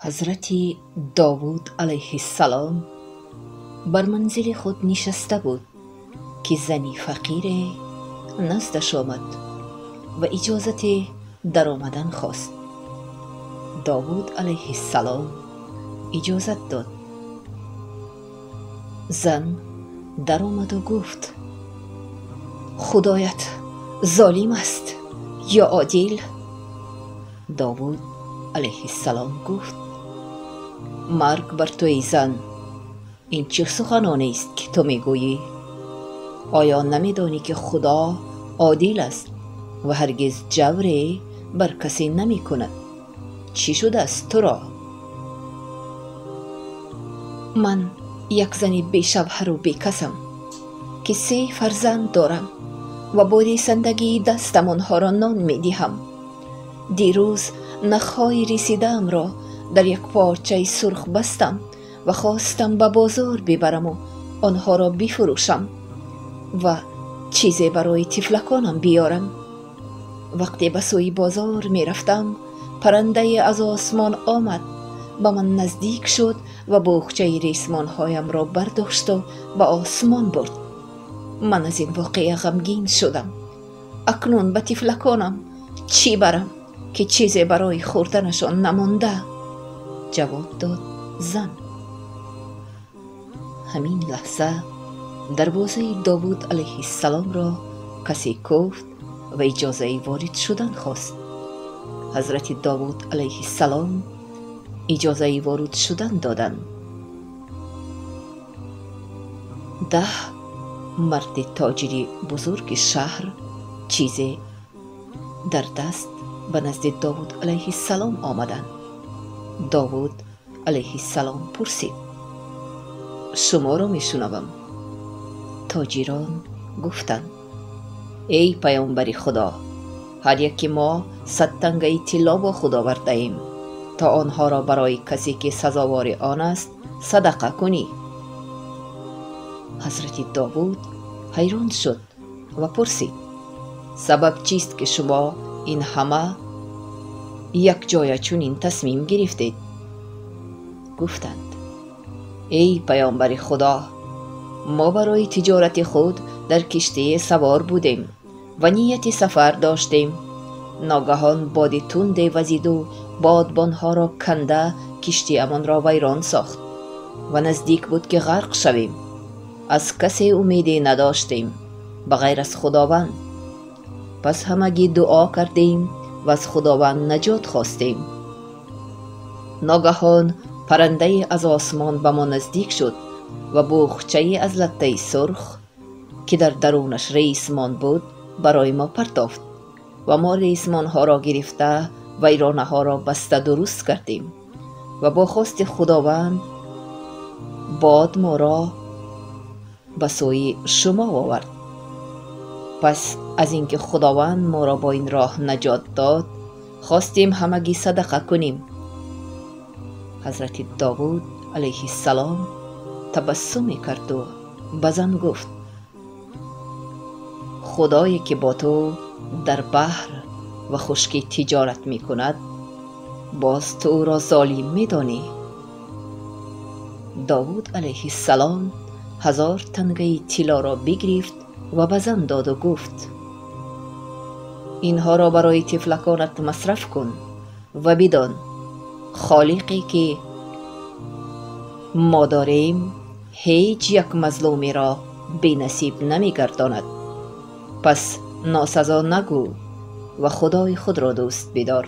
Ҳазрати Довуд алайҳиссалом бар манзили худ нишаста буд, ки зани фақире наздаш омад ва иҷозати даромадан хост. Довуд алайҳиссалом иҷозат дод. Зан даромаду гуфт: «Худоят золим аст ё одил?» Довуд алайҳиссалом гуфт: «Марг бар ту, эй зан! Ин чӣ суханонест, ки ту мегӯӣ? Оё намедонӣ, ки Худо одил аст ва ҳаргиз ҷавре бар касе намекунад? Чӣ шудааст туро?» «Ман як зани бешавҳару бекасам, ки се фарзанд дорам ва бо ресандагии дастам онҳоро нон медиҳам. Дирӯз нахҳои ресидаамро дар як порчаи сурх бастам ва хостам ба бозор бибараму онҳоро бифурӯшам ва чизе барои тифлаконам биёрам. Вақте ба сӯи бозор мерафтам, парандае аз осмон омад, ба ман наздик шуд ва буғчаи ресмонҳоямро бардошту ба осмон бурд. Ман аз ин воқеа ғамгин шудам. Акнун ба тифлаконам чӣ барам, ки чизе барои хӯрданашон намонда?» Ҷавоб дод зан. Ҳамин лаҳза дарвозаи Довуд алайҳиссаломро касе кӯфт ва иҷозаи ворид шудан хост. Ҳазрати Довуд алайҳиссалом иҷозаи ворид шудан доданд. 10 марди тоҷири бузурги шаҳр чизе дар даст ба назди Довуд алайҳиссалом омаданд. Довуд алайҳиссалом пурсид: «Шуморо мешунавам». Тоҷирон гуфтанд: «Эй паёмбари Худо, ҳар яки мо 100 тангаи тилло бо худ овардаем, то онҳоро барои касе, ки сазовори он аст, садақа кунӣ». Ҳазрати Довуд ҳайрон шуд ва пурсид: «Сабаб чист, ки шумо ин ҳама якҷоя чунин тасмим гирифтед?» Гуфтанд: «Эй паёмбари Худо, мо барои тиҷорати худ дар киштие савор будем ва нияти сафар доштем. Ногаҳон боди тунде вазиду бодбонҳоро канда киштиамонро вайрон сохт ва наздик буд, ки ғарқ шавем. Аз касе умеде надоштем ба ғайр аз Худованд. Пас ҳамагӣ дуо кардем ва аз Худованд наҷот хостем. Ногаҳон парандае аз осмон ба мо наздик шуд ва буғчае аз латтаи сурх, ки дар дарунаш ресмон буд, барои мо партофт ва мо ресмонҳоро гирифта, вайронаҳоро баста дуруст кардем ва бо хости Худованд бод моро ба сӯи шумо овард. Пас аз ин ки Худованд моро бо ин роҳ наҷот дод, хостем ҳамагӣ садақа кунем». Ҳазрати Довуд алайҳиссалом табассуме карду ба зан гуфт: «Худое, ки бо ту дар баҳр ва хушкӣ тиҷорат мекунад, боз ту ӯро золим медонӣ?» Довуд алайҳиссалом 1000 тангаи тиллоро бигирифт ва ба зан доду гуфт: «Инҳоро барои тифлаконат масраф кун ва бидон, холиқе, ки мо дорем, ҳеҷ як мазлумеро бенасиб намегардонад. Пас носазо нагӯ ва Худои худро дӯст бидор».